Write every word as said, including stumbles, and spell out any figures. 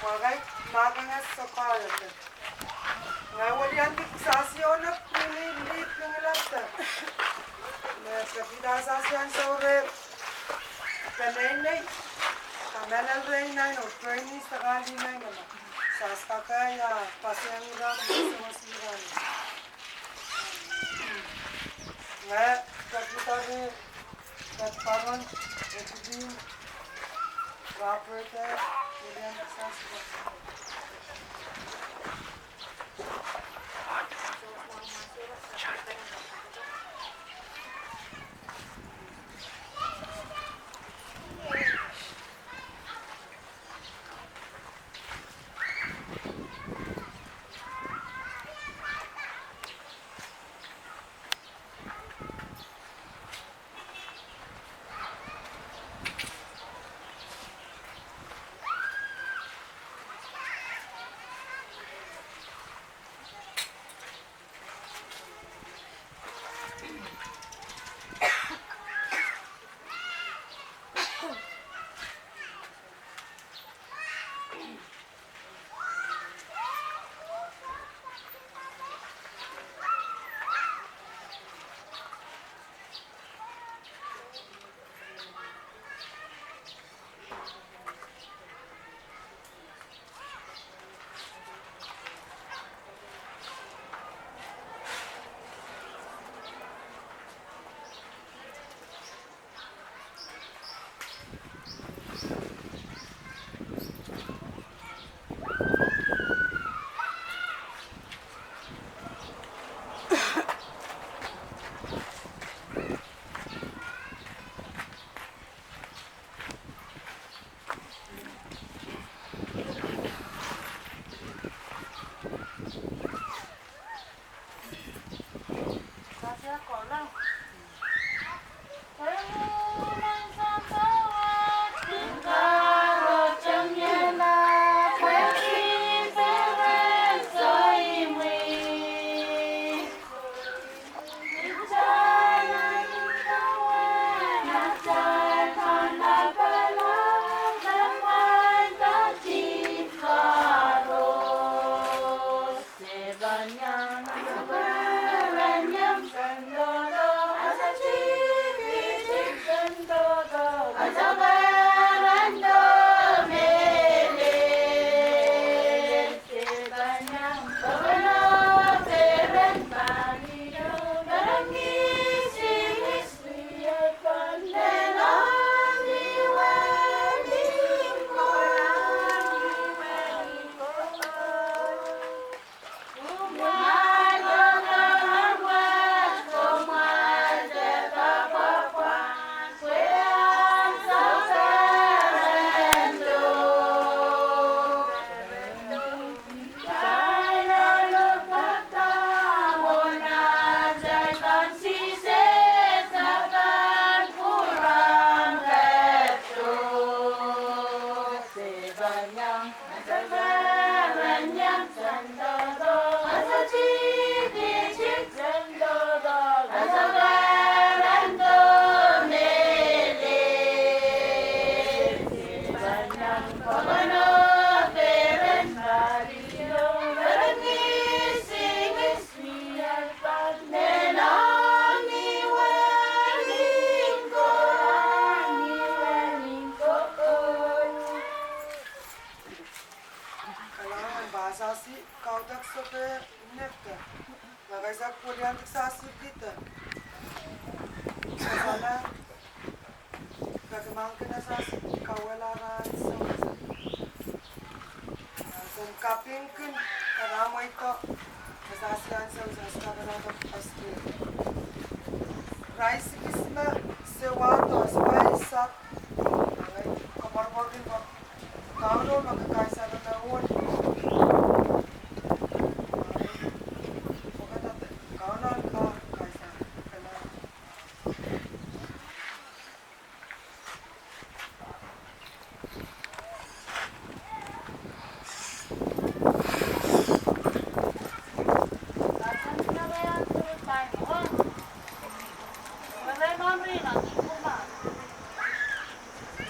Makai, makai nga sokal te. Nga wali antik sasi ona pili, pili, pili lata. Me kapita sasi an saure. Penei nei. Kamena rei nai no, training sakali nai no. Sas kaka ya, pasian ura, pasian ura. Nga, kapita ni, Kat Paron, Edwin, Robert, eh, William, Sasha. Kalaman ba sasi, kau dak sope nekta. Makai sa kulian dik sasi kita. Sana, bagi mangkin na sasi, kau wela ran sa. Kum kaping kin, kana mo ito, na sasi an sa, sasi ka kana to pasti. Rice kisma, sewa to, sewa isat. Kabar-bar din ba. Kau no, maka kaisa na na won.